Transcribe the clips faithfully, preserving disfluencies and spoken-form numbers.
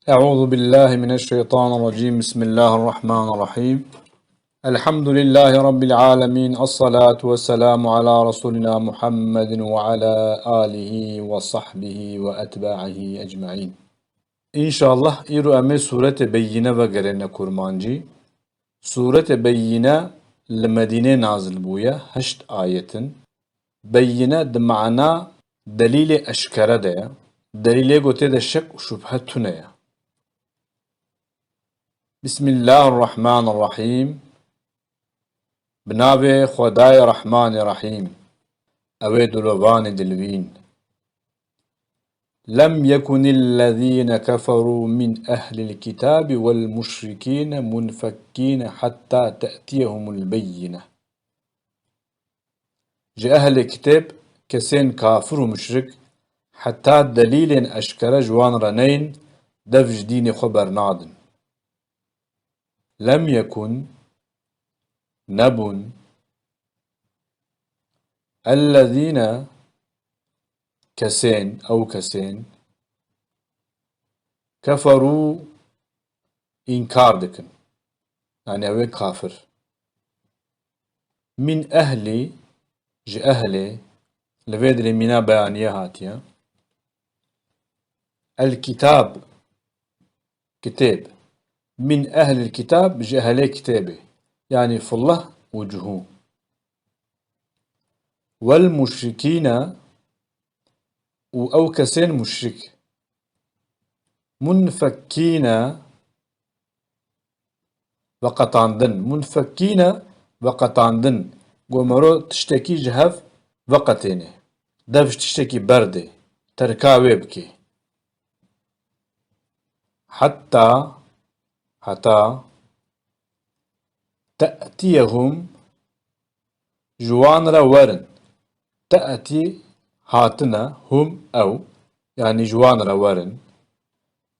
أعوذ بالله من الشيطان الرجيم. بسم الله الرحمن الرحيم. الحمد لله رب العالمين. الصلاة والسلام على رسولنا محمد وعلى آله وصحبه وأتباعه أجمعين. Înşallah îro em ê Sûretê Beyyîne vegerêne kurmancî. Sûretê Beyyîne li Medînê nazil bûye, heşt ayet in. Beyyîne di mana delîlê eşkere de ye. Delîlê ku tê de şek û şubhe tune ye. Bismillahirrahmanirrahîm. Bi navê Xwedayê Rehmanê Rehîm. Ew ê dilovanê dilivîn. لم يكن الذين كفروا من أهل الكتاب والمشركين منفكين حتى تأتيهم البينة. Ji ehlê kitêb kesên kafir û muşrik heta delîlên eşkere ji wan re neyin, dev ji dînê xwe bernadin. Lem yekun, nebûn, ellezîne, kesên, ew kesên, keferû, înkar dikin. Yanî ew ê kafir. Min ehlî, ji ehlê, li vê dirê mîna beyaniye hatiye. El kitab, kitêb. Min ehlil kitab, ji ehlê kitêbê. Yanî fullah û cuhû. Wel muşrikîne, û ew kesên muşrik. Munfekkîne, veqetandin. Munfekkîne, veqetandin. Go mero tiştekî ji hev veqetêne. Dev ji tiştekî berdê. Terka wê bikê. Heta, heta, te'tiyehum, ji wan re werin. Te'tî, hatine, hum, ew, yanî ji wan re werin.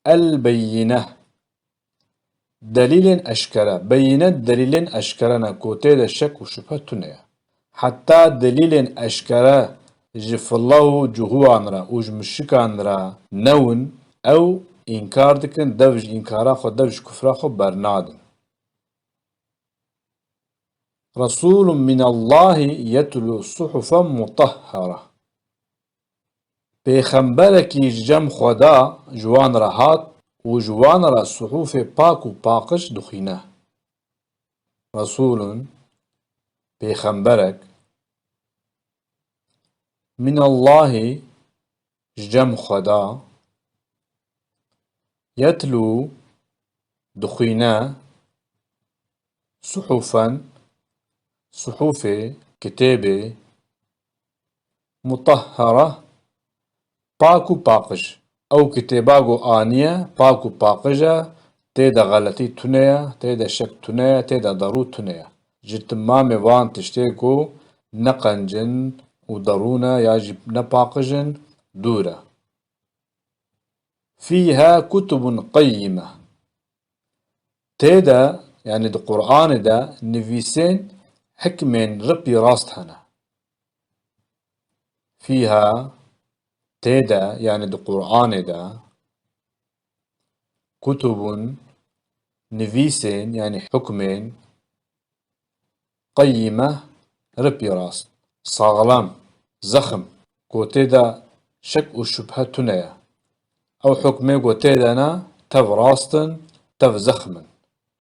El beyîne, delîlên eşkere. Beyîne delîlên eşkere ne ku tê de şek û şubhe tune ye. Heta delîlên eşkere ji fila û cuhuwan re û ji muşrikan re newin, ew înkar dikin, dev ji înkara xwe, dev ji kufra xwe bernadin. Resûlun minallahî yetlû suhufen mutahhara. Pêxemberekî ji cem Xweda ji wan re hat û ji wan re suhufê pak û paqij dixwîne. Resûlun, pêxemberek, minallahî, ji cem Xweda, yetlû, dixwîne, suhufen, suhufê, kitêbê, mutahhara, pak û paqij. Ew kitêba ku aniye, pak û paqij e, tê de xeletî tune ye, tê de şek tune ye, tê de derû tune ye. Ji timamê van tiştê ku ne qenc in û derû ne ya jî ne paqij in, dûr e. Fîha kutubun qeyyime. Tê de, yanî di Qur'anê de nivîsên hikmên ripî rast hene. Fîha, tê de, yanî di Qur'anê de, kutubun, nivîsên, yanî hukmên, qeyîme, ripî rast, saxlem, zexm, ku tê de şek û şubhe tune ye. Ew hukmê ku tê de ne, tev rast in, tev zexm in.